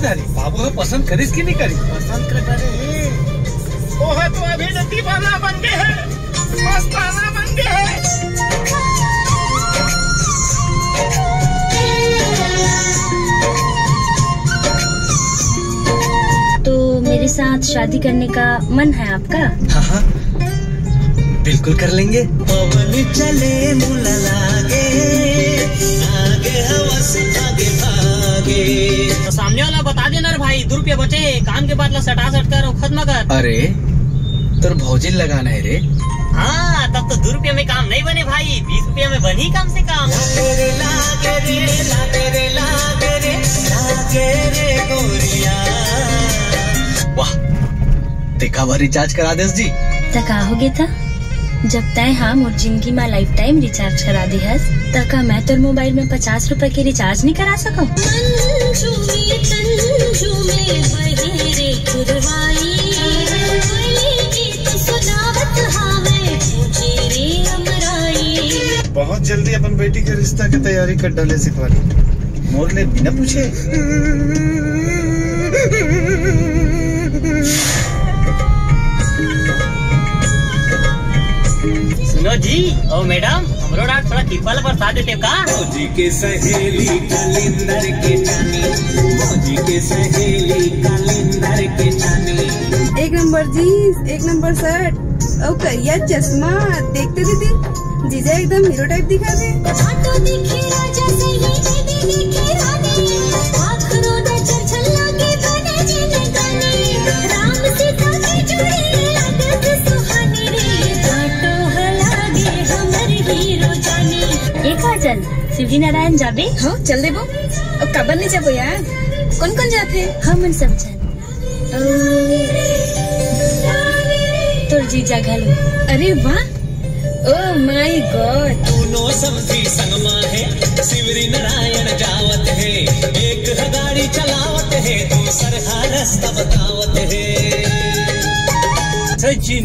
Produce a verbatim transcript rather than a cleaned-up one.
अरे बाबू ह पसंद करिस कि नहीं करिस? पसंद कर डरे हे। ओह तो अभी ले दीवाना बन गे हे, मस्ताना बन गे हे। तो मेरे साथ शादी करने का मन है आपका? हाँ हाँ, बिल्कुल कर लेंगे। पवन चले मुला लागे, आगे हवा से भागे भागे। तो सामने वाला बता देना रे भाई, दो रुपया बचे, काम के बाद ला सटा सट कर और खत्म कर। अरे, तोर भौजी लगाना है रे। हाँ, तब तो दो रुपया में काम नहीं बने भाई, बीस रुपया में बनी कम से कम। तेरे लागे रे, लागे रे, लागे रे, लागे रे गोरिया। वाह, देखा बार रिचार्ज करा देस जी। त का हो गे था? जब तय हा मोर जिंदगी मा लाइफ टाइम रिचार्ज करा दे हस, त का मैं तोर मोबाइल में पचास रुपए के रिचार्ज नहीं करा सकूं? बहुत जल्दी अपन बेटी के रिश्ता के तैयारी कर डाले शिवानी, मोर ले बिना पूछे। सुनो जी, ओ मैडम, हमरो डांट थोड़ा टिप्पा ला बरसा देते का? भौजी के सहेली कलिंदर के जानी, भौजी के सहेली कलिंदर के जानी। एक नंबर जीन्स, एक नंबर शर्ट और करिया चश्मा। देखते दीदी, जीजा एकदम हीरो टाइप दिखा थे। ऑटो दिखे राजा सही, दीदी दिखे रानी। आखिरों नजर छल्ला के बने जिंदगानी। राम सीता की जोड़ी लगत सुहानी रे। ऑटो हला गे हमर हीरो जानी। ए काजल, शिवरी नारायण जाबे? हाँ, चल देबो। अब काबर नहीं जाबो यार? कौन कौन जाथे? हमन सब झन। अउ तोर जीजा घलो। अरे वाह, ओ माय गॉड। दोनों समधी संगमा है, शिवरी नारायण जावत है। एक ह गाड़ी चलावत है, दूसर हा रास्ता बतावत है। सचिन